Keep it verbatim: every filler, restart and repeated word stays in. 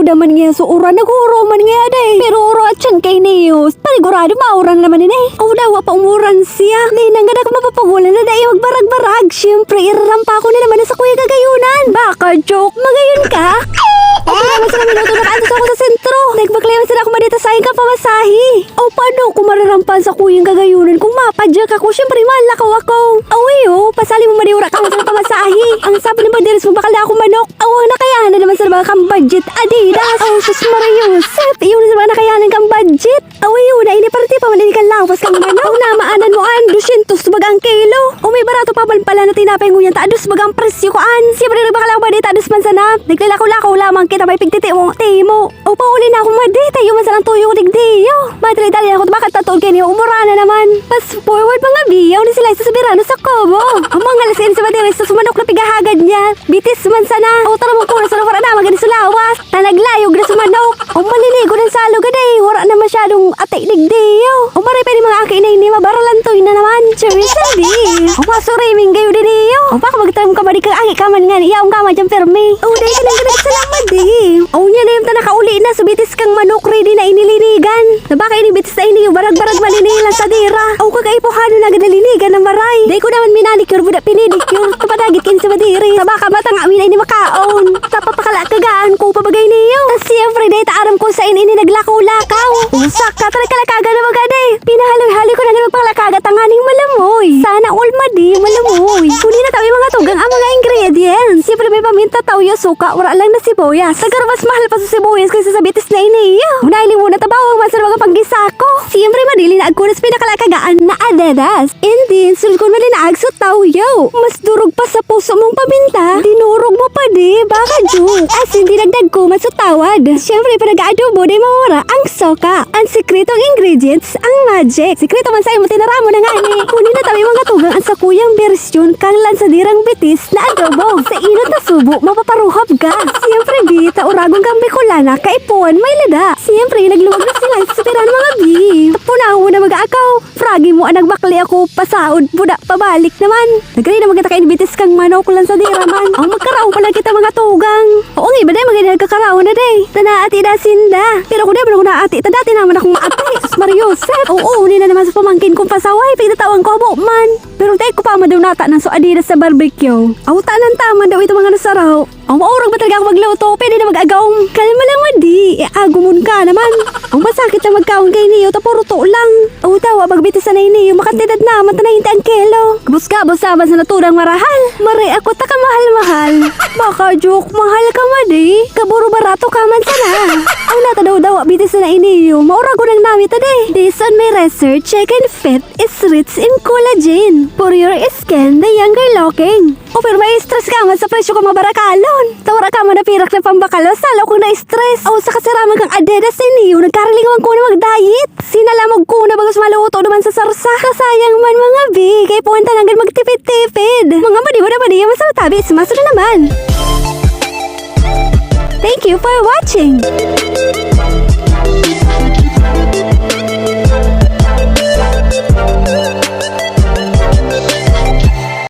Daman niya sa uran, naghuhuruman niya, day. Pero uro at siyan kay Neo. Panigurado, mauran naman ini. O dawa pa umuran siya. Di na nga nagmapapagulan na dai magbarag-barag. Siyempre, irarampa ko na naman na sa kuya gagayunan. Baka joke, magayon ka? Ako naman sa minuto, nakaantos ako sa sentro. Nagbaklay man sila kung madita sa ka pamasahe. O paano kung mararampahan sa kuyang gagayunan? Kung mapadyak ako, siyempre, malakaw ako. Awi, oh, pasali mo maniwara ka sa pamasahe. Ang sabi ng banderas mo, bakal na akong manok. Aw, ang nakayahan na naman sa mga kang budget, Adidas. Oh, sus, Maria Josep, iyon sa mga nakayahan kang budget. Awi, yun na, ini parte pa man ini kan lawas kang manok. Aw, namaanan mo, an, dosyentos baga ang kilo. O may barato pa man pala na tinapay ngunyan, tados baga ang presyo ko, an. Siyempre, nagbakal ako ba di, tados man sana. Naglalakaw-lakaw lamang kita, may pigtiti mo, timo. O, pauli na ako, madi, tayo man sanang tuyo ko digdiyo. Madali-dali na ako, bakit tatoon kayo niyo, umura na naman. Fast forward, mga biyaw, ni sila sa Soberano sa Cobo. Ang mga lasing sa Madrid, sa sumanok na pighahagad niya. Bitis man sana. O, tara mo, puro sa lugar, na, magani sa lawas. Tanaglayog na sumanok. O, maliligo ng salog, aday, wala na masyadong atay digdiyo. O, maray pa ni mga aki na ini, mabaralantoy na naman. Charissa B. O, masuriming gayo din iyo. O, baka magtaram ka, madi kang aki ka man nga, iyaong ka man dyan, permi. O, dahil ka nang ganag salamat, di. O, niya na yung tanakauli na, subitis kang manok, ready na inilinigan. Na baka ini bitis na ini, yung barag-barag malinilan sa dira. O, kagaipuhan na nagalinigan ng maray. Dahil ko naman minanicure, buda pinidicure. Tapadagit kayo sa madiri. Sa baka matanga, mina ini makaon. Tapapakalakagaan ko, pabagay niyo. Tas siyempre, dahil ta aram ko sa ini, ini naglakaw-lakaw. Usak ka, talaga kalakagan na magadi. Pinahaloy-haloy ko na nga magpakalakaga, tanganing malamoy. Sana all madi, malamoy. Kunin na tayo, mga tugang, ang mga ingredients. Siyempre, may paminta, toyo, suka, wala lang na sibuyas. Tagar mas mahal pa sa sibuyas kaysa sa bitis na ini, iyo. Unahin mo na tabaw, ang masarap ang panggisa ko. Siyempre, madili na agkunas pinakalakagaan na adedas. And then, sunod ko na linaag sa toyo. Mas durog pa sa puso mong paminta. Dinurog mo pa, di? Baka joke. As in, dinagdag ko, mas utawad. Siyempre, pag nag-aadobo, di mawawala ang soka. Ang sikretong ingredients, ang magic. Sikreto man sa'yo, matinara mo na nga, ni. Kunin na tabi, mga tugang, ang sakuyang bersyon, kang lansadirang bitis na adobo. Sa inot na subo, mapaparuhab ka. Siyempre, bi, ta uragon kang Bicolana, kaipuhan may lada. Siyempre, nagluwag na sila sa pera ng mga bi. Tapunaw mo na mag-aakaw. Fragi mo, anak, bakli ako, pasaod, buda, pabalik naman. Nagkari na magkita kayo bitis kang manok, lansadira man. Ang magkaraon pala kita, mga tugang. Oo nga, iba na yung mga nagkakaraon na, day. Tana, ati, da, sinda. Pero kung di ba ako naati, ta dati naman akong maati. Sus, Maria Josep. Oo, ni na naman sa pamangkin kong pasaway, pagtatawan ko, abo man. Pero tay ko pa madunata ng so Adidas sa barbecue. Awta ng tama daw ito, mga nasaraw. Ang maurag ba talaga ako magluto? Pwede na mag-agaw. Kalma lang, madi. E, agumon ka naman. Ang masakit na magkaon kay Neo, ta puro to lang. O tawa, magbitis na ni Neo, makantidad na, mata na hinti ang kilo. Gabos-gabos naman sa naturang marahal. Mare ako, ta kamahal-mahal. Baka joke, mahal ka, madi. Kaburo barato ka man sana. Ang nata daw daw, bitis na ni Neo, maurag ko nang namit, ade. Based on my research, chicken feet is rich in collagen for your skin, the younger looking. O, pero may stress ka man sa presyo ka mga barakalon. Tawara ka man na pirak na pambakalo, salo kong na-stress. O, sa kasaraman kang Adidas, si Neo, nagkarilingawan ko na mag-diet. Sinalamog ko na bagas maluto naman sa sarsa. Kasayang man, mga bi, kay puwan talagang magtipid-tipid. Mga madi, madi, madi, mas matabi, sumasunod naman. Thank you for watching.